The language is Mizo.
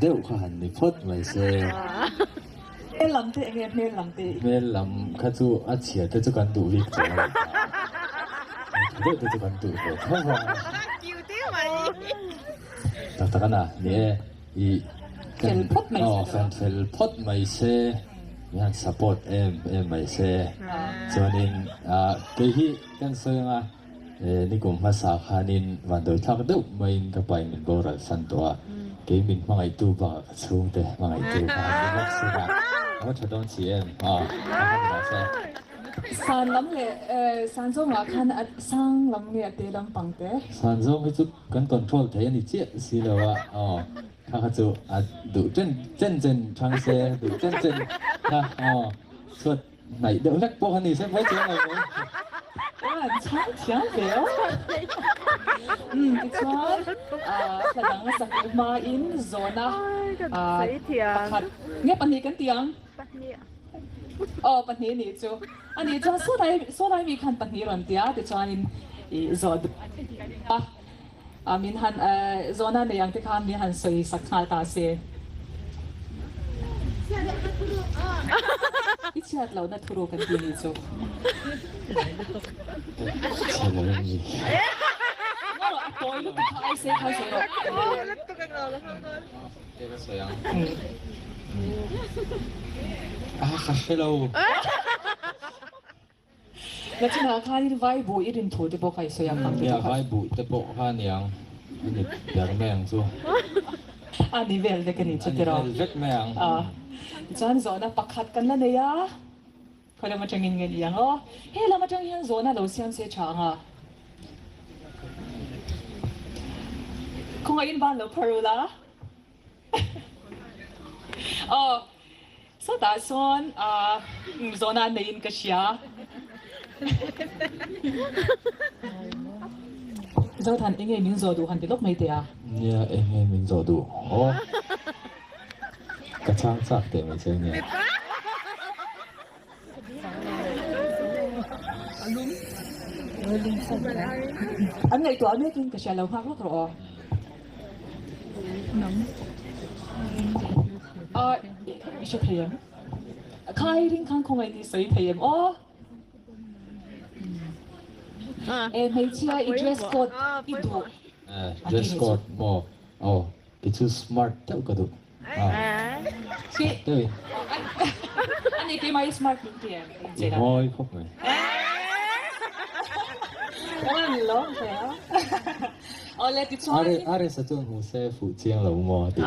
deuh kha han ni phawt mai se. Hmel lam te enge hmel lam te? Hmel lam kha chu a chhia te chu kan duh bik tawh a ni ta. Tha deuh te chu kan duh ve tho va. Tak tak a na, ni e, i Fel phawt mai se. Aw, fel fel phawt mai se, mi han support em em mai se. Chuanin kei hi kan sawi anga nikum hmasa khanin vandawi thlak deuh maiin ka pain min boral san tawh a, kei min hmangaihtu bakah ka chhungte hmangaihtu kha han ni bawk si a, a va tha dawn si em? Aw, a han dah se. San lam leh san zawngah khan a sang lam nge a te lampang te? San zawng hi chu kan control thei a ni chiah si lo a, aw kha kha chu a duh chen chen chen thang se, duh chen chen kha aw chhuat hnaih deuh hlek pawh kha ni se mai chuang lo mai. Aw an chhang thiam ve aw. Umm tichuan hla dang a sak leh hmain zawhna pakhat nge pahnih kan ti ang. Aw pahnih nih chu. A nih chuan saw lai saw lai mi khan pahnih rawn ti a tichuanin ih zawh duh a a min han zawhna nei ang te khan min han sawi sak nghal ta se. I chhiat lohna thuruk kan ti nih chu. Chhiat lohna ni. Ngaw a tawi lutuk kha ai se khan sawi rawh. Te ka sawi ang. A ka hre lo. Nachinah khanin vai buh i rin thu te pawh kha i sawi ang ang te Nia vai buh te pawh kha a niang. A ni ber mai ang chu. A ni vel vek a ni chu tiraw. A ni vel vek mai ang. Tichuan zawhna pakhat kan la nei a. Khawi lam atangin nge ni ang aw? He lam atang hian zawhna lo siam se tha ang a. Khawngaihin ban lo phar ula. Aw, sawtah sawn zawhna an neiin ka hria. Zothan, enge min zawh duh han ti lawk mai teh a? Nia, enge min zawh duh? Aw, ka chhang chak teh mai che nia. An ngaihtuah mekin ka hria lo nghak lawk rawh aw. Aw i hre thei em? Khai ring khan khawngaih ni sawi thei em aw? E hmeichhia i dress code i duh. Dress code maw? Aw kei chu smart deuh ka duh. Ani keimah hi smart min ti em? I ngawi khawp mai. Ares a chuan hmu se fuh chiang lo maw tih.